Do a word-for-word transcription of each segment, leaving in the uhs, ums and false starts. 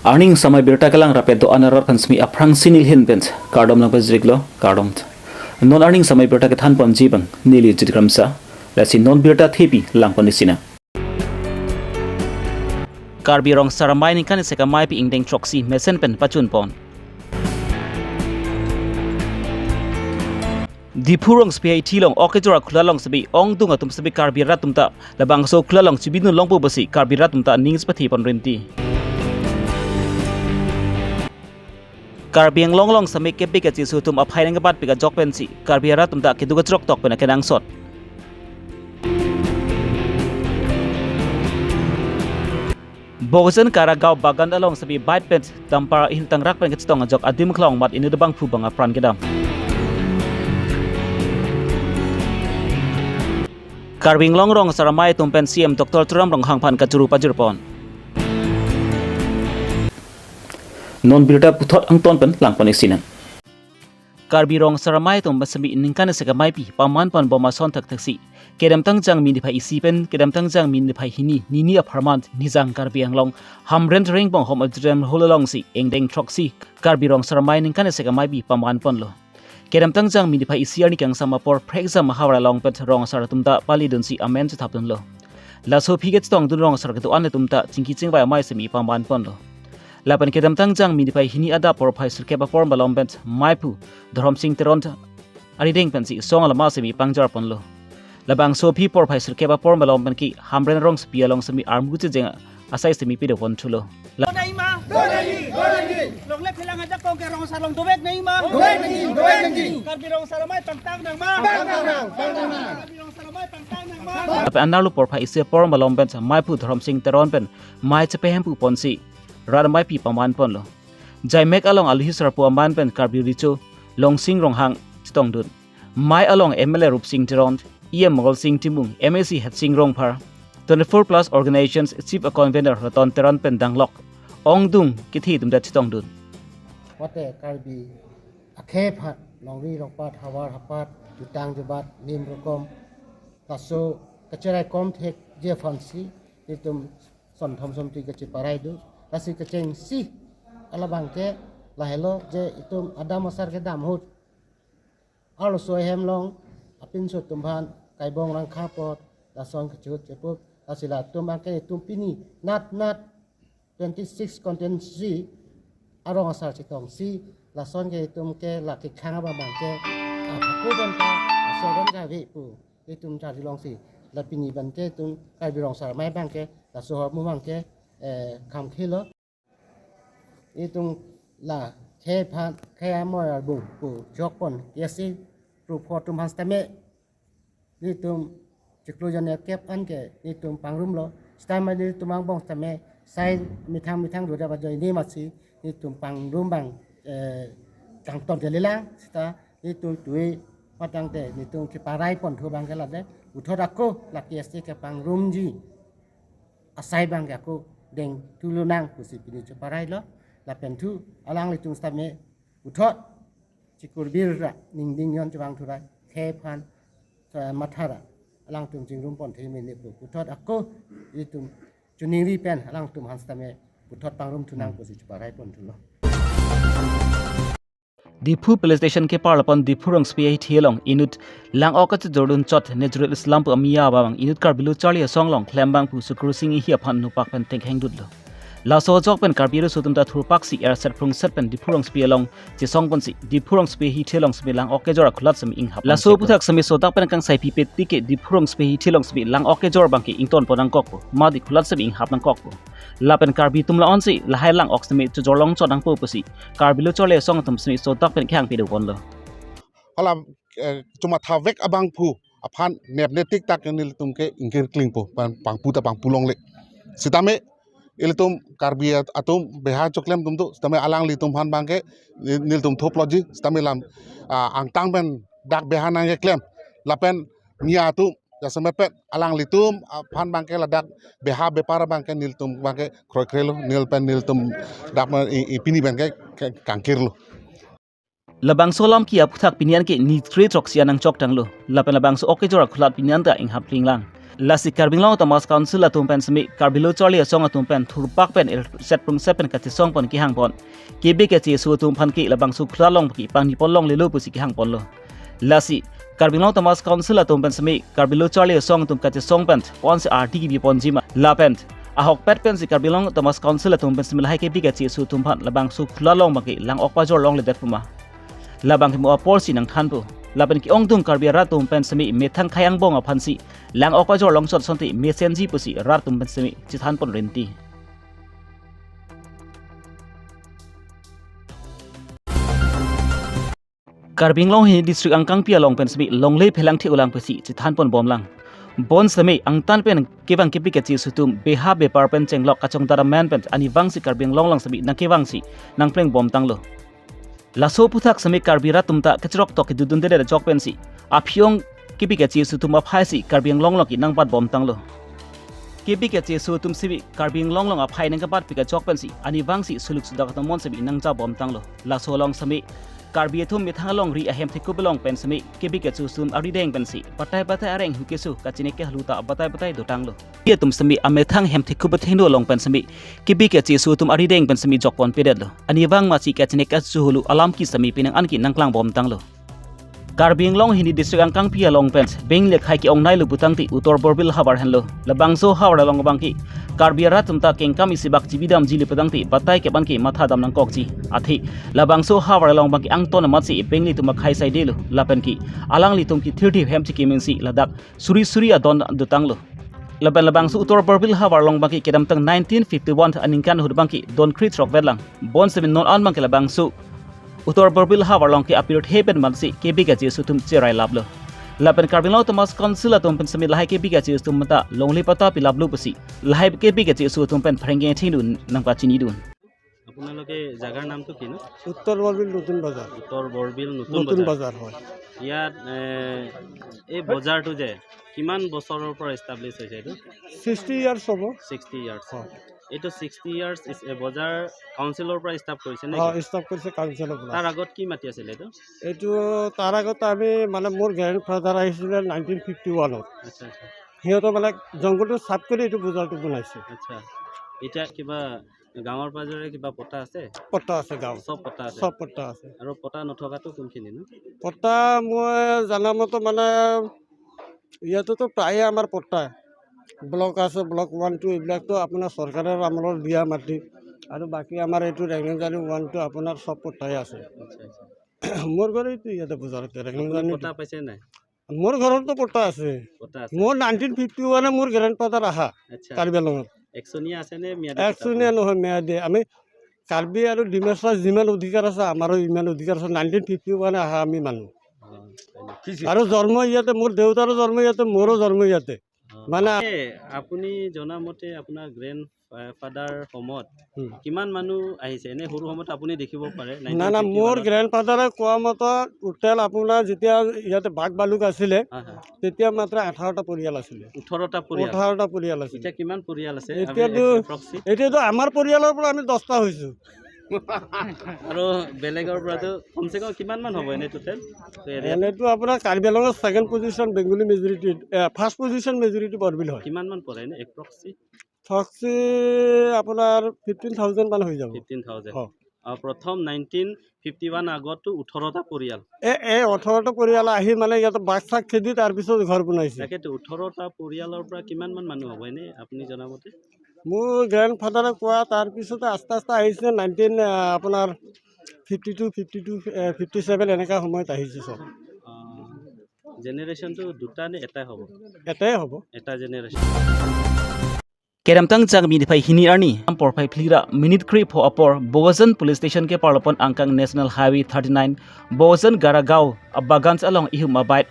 Arni ingsamai birta kelang rapet do-an arat aphan semi aphrangsi neli ahin pen kardom nangpajirlo, kardom. Non arni ingsamai birta kethan ponji abang neli Jit Kramsa, lasi non birta thepi lang pon isi nang. Karbi Rong Asar Amei ningkan isi amei pi ingdeng throksi mesen pen pachun pon. Diphu rongsopi ahithi along ok kejor akhulat along semi ongdung atum semi Karbi rat atum ta labangso akhulat along chibidun longpo pusi Karbi rat atum ta ning chepathe pon rinti. Karbi Anglong along semi kebi kachesu atum aphai nangkebatpik ajok pensi Karbi arat atum ta keduk kachrok tok pen akenangsot. Bokajan Karagaon Bagan along semi bike pen dumper ahin tangrak pen kachetong ajok adim klang mat inut abangphu abang apran kedam. Karbi Anglong Rong Asar Amei atum pen C M Doctor Tuliram Ronghang aphan kachuru pajir pon. Non birta puthot angton pen lang pon isi nang. Karbi Rong Asar Amei atum semi ningkan isi amei pi paman pon bom ason thakthak si kedamtang Jangmi niphai isi pen kedamtang Jangmi niphai hini nini apharman Nijang Karbi Anglong Hamren Terang Bonghom Auditorium Hall along si ingdeng throksi Karbi Rong Asar Amei ningkan isi amei pi paman ponlo. Kedamtang Jangmi niphai isi arni kangsam apor phrekjam ahavar along pen rong asar atum ta palidunsi amen chethapdunlo. Laso aphi kachetongdun rong asar kedo-an atum ta chingki chingvai amei semi paman ponlo. Lapen kedamtang Jangmi niphai hini adap porphai sirkep apor malom pen meiphu Dhorom Sing Teron arideng pensi song alama semi pangjar ponlo. Labangso aphi porphai sirkep apor malom pen ke Hamren rongsopi along semi armu chejeng asai semi pado pon thulo. La- Dona ima. Dona nangji, dona nangji. Longle phelang ajakong ke rong asar along dovek nang ima. Dovek nangji, dovek nangji. Karbi Rong Asar Amei pangtang nang ma. Pangtang nang, pangtang nang. Karbi Rong Asar Amei pangtang nang ma. Lapen anerlo porphai isi apor malom pen meiphu Dhorom Sing Teron pen mei chepehemphu ponsi rat amei pi paman ponlo. Jaimek along alohi sarpo aman pen Karbi Recho Longsing Ronghang chetongdun. Mei along M L A Rupsing Teron, E M Mogolsing Timung, M A C Headsing Rongphar, twenty-four plus organizations chief convener Raton Teron pen danglok ongdung kethe atum ta chetongdun. Mate Karbi akhei aphan longri longpat havar hapat jutang jubat nim rokom laso kacherai kom thekji aphansi itum sonthom somti kacheparai do, lasi kechengsi alabang ke lahelo je itum adam asar kedam ahut arloso ahem along apinso atum aphan kaibong rangkha apot lason kachehut chepup, lasi latum abang ke itum pini nat nat twenty-six constituency arong asar chetongsi lason ke itum ke la kekhang abang abang ke, ah, hako abang ta laso abang kave pu itum charli longsi la pini abang ke itum Karbi Rong Asar Amei abang ke laso ahormu abang ke, eh, kham khelo. Itum la khei aphan khei amoi arbung pu jokpon K S A group ho atum aphan sitame itum chiklo jonekep an ke itum pangrumlo. Sitame itum angbong sitame sai methang methang dura ba joine masi itum pangrum abang, eh, kangton kelelang sita itum tui patang te itum keparai ponthu abang ke lade puthot ako la K S A kepangrumji asai abang ke ako deng thulo nang pusi pini cheparailo. Lapen thu alanglitum sitame puthot chikurbir ra ningding yon chevang thurai khei aphan, eh, mathara alangtum chingrum ponthe mene pu puthot ako itum choningri pen alangtum aphan sitame puthot pangrum thunang pusi cheparai ponthulo. Diphu Police Station kepar lapen Diphu rongsopi ahithi along inut lang-ok kachejordun chot Nazarul Islam pu amiya abang inut Karbi Lo Charli Asong along klem abang pu Sukru Sing Enghi aphan nopak pen thekhengdunlo. Laso ajok pen Karbi riso atum ta thurpaksi erset phrungset pen Diphu rongsopi along chesong ponsi Diphu rongsopi ahithi along semi lang-ok kejor akhulat semi inghap. Laso aphuthak semi sodak pen kangsai pipet tike Diphu rongsopi ahithi along semi lang-ok kejor abang ke ington pon nangkokpo, mate khulat semi inghap nangkokpo. Lapen Karbi atum la-onsi lahai lang-ok semi chojor long chot nangpo pusi Karbi Lo Charli Asong atum semi sodak pen kehang pado ponlo. Hala, eh, chuma thavek abangphu aphan nepnetik tak nelitum ke ingkir klingpo, pang-, pangpu ta pangpu longle. Sitame ilitum Karbi at-, atum beha choklem atum do, sitame alanglitum aphan abang ke nel-, nelitum thoploji, sitame lam, ah, angtang pen dak beha nangkeklem. Lapen nia atum jasemet pen alanglitum aphan abang ke ladak beha bepar abang ke nelitum abang ke kroikrelo, nel pen nelitum dak ma i, i pini abang ke, ke kangkirlo. Labangso alam ke aphuthak pini an ke ni kre throksi an nangchok tanglo. Lapen labangso ok kejor akhulat pini an ta inghap klinglang. Lasi Karbi Anglong Autonomous Council atum pen semi Karbi Lo Charli Asong atum pen thurpak pen el set prung set pen kachesong pon kehang pon, K B K G S U atum aphan ke labangso khula along ke pangni pon longlelo pusi kehang ponlo. Lasi Karbi Anglong Autonomous Council atum pen semi Karbi Lo Charli Asong atum kachesong pen pon si arti kebi ponji ma lapen ahokpet pensi Karbi Anglong Autonomous Council atum pen semi lahai K B K G S U atum aphan labangso khula along abang ke lang-ok pajor longledet pu ma, labang ke mo apor si nangthanpo. Lapen ke-ongdung Karbi arat atum pen semi methang khei angbong aphansi lang-ok pajor longsot asonte mesenji pusi rat atum pen semi chethan pon rinti. Karbi Anglong hini district angkangpi along pen semi longle phelang the-olang pusi chethan pon bomlang. Bonsitame angtan pen kevang K B K G S U atum beha bepar pen chenglok kachongdar amen pen anivangsi Karbi Anglong along semi nangkevangsi nangpleng bomtanglo. Laso aphuthak semi Karbi rat atum ta kachrok tok kedodunde ajok pensi aphi-ong K B K G S U atum aphaisi Karbi Anglong along ke nangbat bomtanglo. K B K G S U atum semi Karbi Anglong along aphai nangkebatpik ajok pensi anivangsi suluk sudak atum mon semi nangja bomtanglo. Laso along semi Karbi atum methang alongri ahem thekup along pen semi K B K G S U atum arideng pensi batai batai areng hu keso kachini ke haluta batai batai dotanglo. Atum semi amethang hem thekup athengno along pen semi K B K G S U atum arideng pen semi jok ponpedetlo. Anivang masi kachini ke suhulu alam ke semi penang an ke nangklang bomtanglo. Karbi Anglong hini district angkangpi along pen beng lekhai ke-ongnailo putangte Uttor Borbil havar henlo. Labangso havar along abang ke Karbi arat atum ta kengkam isi bak chibidamjilo putangte batai kep an ke matha dam nangkokji. Athe labangso havar along abang ke angton amatsi benglitum akhei saidelo. Lapen ke alanglitum ke thirty hem chikimingsi ladak suri suri adon dotanglo. Lapen labangso Uttor Borbil havar along abang ke kedamtang nineteen fifty-one aningkan ahut abang ke don kre throk vetlang. Bonsitame non an abang ke labangso Uttor Borbil havar along ke apirthe pen mansi K B K G S U atum cherai laplo. Lapen Karbi Anglong Autonomous Council atum pen semi lahai K B K G S U atum ta longle patta pilaplo pusi lahai K B K G S U atum pen pherangke thengdun nangpachinidun. আপোনালোকে জাগাৰ নামটো কিনো? উত্তৰ বৰবিল নতুন বজাৰ। উত্তৰ বৰবিল নতুন নতুন বজাৰ। বজাৰ, হয়। ইয়াত, এ, এই বজাৰটো যে কিমান বছৰৰ পৰা এষ্টাব্লিছ হৈছে এইটো? ছিক্সটি ইয়াৰ্ছ হ'ব। Sixty years. হয়। এইটো ছিক্সটি ইয়াৰ্ছ ইজ এ বজাৰ কাউন্সিলৰ পৰা ষ্টাৰ্ট কৰিছে নেকি? হয়, ষ্টাৰ্ট কৰিছে কাউন্সিলৰ পৰা। তাৰ আগত কি মাটি আছিলে এইটো? এইটো তাৰ আগত আমি, মানে, মোৰ গ্ৰেণ্ড ফাদাৰ আহিছিলে নাইনটিন ফিফটি ওৱানত। আচ্ছা, আচ্ছা। সিহঁতৰ, মানে, জংঘলটো চাফ কৰি এইটো বজাৰটো বনাইছে। আচ্ছা। এতিয়া কিবা গাঁৱৰ পাজৰে কিবা পট্টা আছে? পট্টা আছে গাঁৱৰ। চব পট্টা আছে? চব পট্টা আছে। আৰু পট্টা নথকাটো কোনখিনি নো? পট্টা মই জানা মতে, মানে, ইয়াতেতো প্ৰায়ে আমাৰ পট্টা। ব্লক আছে, ব্লক ওৱান, টু, এইবিলাকতো আপোনাৰ চৰকাৰৰ আমলৰ দিয়া মাটি। আৰু বাকী আমাৰ এইটো ৰেংলেংজানি ওৱান, টু আপোনাৰ চব পট্টাই আছে। আচ্ছা, আচ্ছা। মোৰ ঘৰ এইটো ইয়াতে বজাৰতে, আপুনি ৰেংলেংজানি। পট্টা পাইছে নাই? মোৰ ঘৰতো পট্টা আছে। পট্টা আছে। মোৰ নাইনটিন ফিফটি ওৱানে মোৰ গ্ৰেণ্ড ফাদাৰ আহা। আচ্ছা। কাৰ্বি আংলঙত। একচনীয়া আছে নে ম্যাদী পট্টা? একচনীয়া নহয়, ম্যাদী। আমি কাৰ্বি আৰু ডিমাচা যিমান অধিকাৰ আছে, আমাৰো ইমান অধিকাৰ আছে। নাইনটিন ফিফটি ওৱানে আহা আমি মানুহ। অ, হয় নেকি? আৰু জন্ম ইয়াতে, মোৰ দেউতাৰো জন্ম ইয়াতে, মোৰো জন্ম ইয়াতে। অ। মানে এ, আপুনি জনা মতে আপোনাৰ গ্ৰেণ্ড ফা-, ফাদাৰ সময়ত হুম। কিমান মানুহ আহিছে? এনে সৰু সময়ত আপুনি দেখিব পাৰে, না, না, নাইনটিন ফিফটি ওৱানত। মোৰ গ্ৰেণ্ড ফাদাৰে কোৱা মতে টোটেল আপোনাৰ যেতিয়া ইয়াতে বাঘ ভালুক আছিলে, হয়, হয়। তেতিয়া মাত্ৰ আঠাৰটা পৰিয়াল আছিলে। ওঠৰটা পৰিয়াল? ওঠৰটা পৰিয়াল আছিলে। এতিয়া কিমান পৰিয়াল আছে? এতিয়াতো, আপুনি এপ্ৰক্সি? এতিয়াতো আমাৰ পৰিয়ালৰ পৰা আমি দহটা হৈছো। আৰু বেলেগৰ পৰাতো কমচে কম কিমান মান হ'ব এনে টোটেল? এৰিয়া? এনেতো আপোনাৰ কাৰ্বি আংলঙৰ ছেকেণ্ড পজিশ্যন বেংগলী মেজৰিটি, এ, ফাৰ্ষ্ট পজিশ্যন মেজৰিটি বৰবিল হয়। কিমান মান পৰে এনে এপ্ৰক্সি? থকচি আপোনাৰ ফিফটিন থাউজেণ্ড মান হৈ যাব। Fifteen thousand. হয়। আৰু প্ৰথম নাইনটিন ফিফটি ওৱান আগততো ওঠৰটা পৰিয়াল। এ, এই ওঠৰটা পৰিয়াল আহি মানে ইয়াতে বাঘ চাক খেদি তাৰ পিছত ঘৰ বনাইছে। তাকেতো, ওঠৰটা পৰিয়ালৰ পৰা কিমান মান মানুহ হ'ব এনে আপুনি জনা মতে? মোৰ গ্ৰেণ্ড ফাদাৰে কোৱা, তাৰ পিছতে আস্তে আস্তে আহিছে নাইনটিন, আ, আপোনাৰ ফিফটি টু, ফিফটি টু, এ, ফিফটি ছেভেন এনেকা সময়ত আহিছে চব। অ, জেনেৰেশ্যনটো দুটা নে এটাই হ'ব? এটাই হ'ব। এটা generation. Kedamtang Jangmi niphai hini arni, porphai phli ra minute krepho apor, Bokajan Police Station keparlopon angkang National Highway thirty-nine, Bokajan Garagaon abagan along ihum abike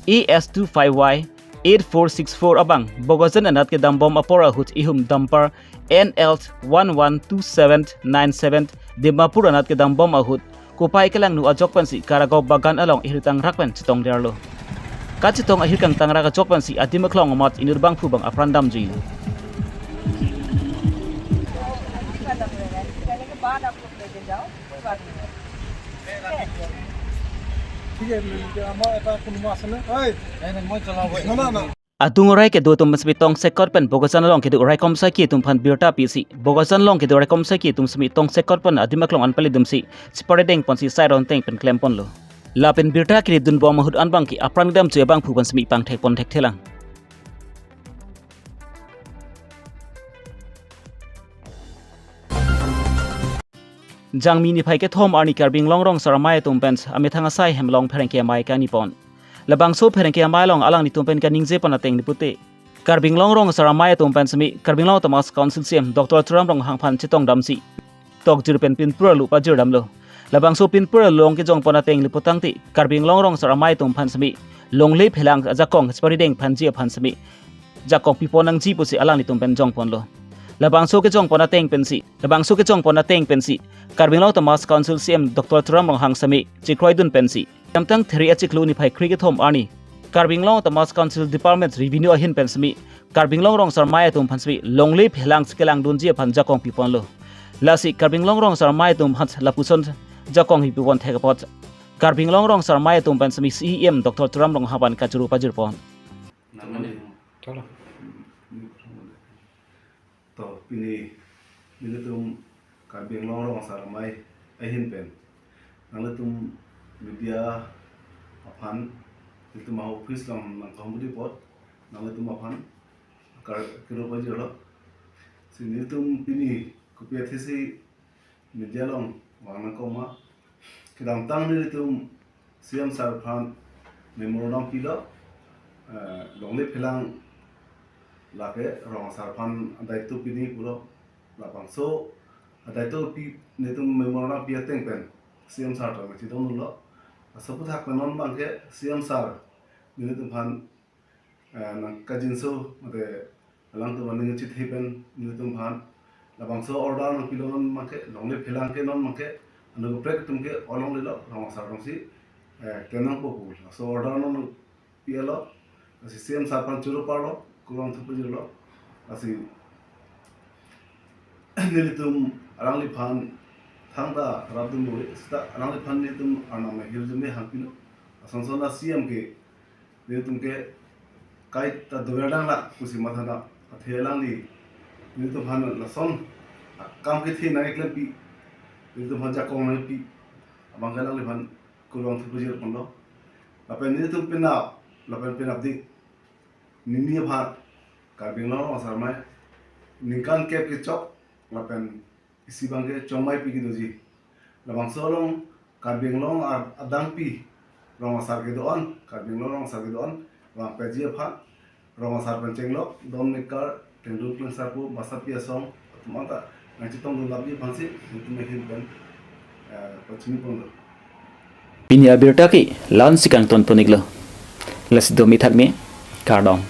A S two five Y eight four six four abang Bokajan anat kedambom apor ahut ihum dumper N L one one two seven nine seven Dimapur anat kedambom ahut kopai kelangno ajok pensi Garagaon bagan along ihirtang rak pen chetongderlo. Kachetong ahirkang tangrak ajok pensi adim aklong amat inut bangphu abang apran damjuilo. ঠিক আছে, আমাৰ এটা কোনোবা আছেনে? ঐ! নাই, নাই, মই চলাব। না, না, না। Adung orai kedo atum semi tongsekot pen Bokajan along kedo raikom saki atum aphan birta pisi, Bokajan along kedo raikom saki atum semi tongsekot pen adim aklong an pali atum si, chipari deng ponsi sai ronteng pen klemponlo. Lapen birta kiri dunbom ahut an abangke apran kedam chu abangphu pen semi pangthek pon thekthelang. Jangmi niphai kethom arni Karbi Anglong Rong Asar Amei atum pen amethang asai hem along pherangke amei kangni pon. Labangso pherangke amei along alanglitum pen kaningje pon ateng ni pute, Karbi Anglong Rong Asar Amei atum pen semi Karbi Anglong Autonomous Council C E M Doctor Tuliram Ronghang aphan chetong damsi, tokjir pen pinpur alu pajir damlo. Labangso pinpur alu along kejong pon ateng le putangte, Karbi Anglong Rong Asar Amei atum aphan semi longle phelang ajakong chipari deng phanji aphan semi jakong pipon nangji pusi alanglitum pen jong ponlo. Labangso kejong pon ateng pensi, labangso kejong pon ateng pensi, Karbi Anglong Autonomous Council C E M Doctor Tuliram Ronghang semi chikroi dun pensi, Kemtang Theri achiklo niphai kre kethom arni Karbi Anglong Autonomous Council Department Revenue ahin pen semi Karbi Anglong Rong Asar Amei atum aphan semi longle phelang chekelang dunji aphan jakong piponlo. Lasi Karbi Anglong Rong Asar Amei atum aphan lapuson jakong hi pipon thek apot Karbi Anglong Rong Asar Amei atum pen semi C E M Doctor Tuliram Ronghang aphan kachoro pajir pon. Chalo. To pini nelitum Karbi Anglong Rong Asar Amei ahin pen nanglitum media aphan nelitum a-office along nangkahumri apot nanglitum aphan kar kiro pajirlo. Si nelitum pini kopi athesi media along vang nangkok ma, kedamtang nelitum C E M sir aphan memorandum pilo, eh, longle phelang lake Rong Asar aphan adai to pini pulo. Labangso adai to pi nelitum memorandum pi ateng pen C E M sir ta mati donglo. Laso aphuthak pen non abangke C E M sir nelitum aphan, eh, nangkajinso mate alangtum aning chethe pen nelitum aphan labangso order nangpilo, non abangke longle phelang ke non abangke anu kaprek atum ke olonglelo, Rong Asar alongsi, eh, klem nangpo pu. Laso order non pi-elo, lasi C E M sir aphan choro parlo, kurvangthu pajirlo, lasi nelitum alangliphan thangta rapdun bore, seta alangliphan nelitum arnam ahirjume hangpilo. Lason ason a C E M ke nelitum ke kaita dover dang la pusi matha dam, athe alangli nelitum aphan lason akam kethe nangkeklempi, nelitum aphan jakong nangpi, abangke alangliphan kurvangthu pajir ponlo. Lapen nelitum penap, lapen penapdik nini aphan Karbi Anglong Rong Asar Amei ningkan kep kechok lapen isi abangke chongmai pi kedoji. Labangso along Karbi Anglong ar-, adangpi Rong Asar kedo-an, Karbi Anglong Rong Asar kedo-an vangpetji aphan Rong Asar pen chenglok don mekar, tengdun klengsarpo, basapi asong atum anta nangchetong dun lapji aphansi nelitum ahin pen, eh, pachini ponlo. Pini abirta ke la-ansi kangton pon-iklo. Lasi do mithak me, kardom.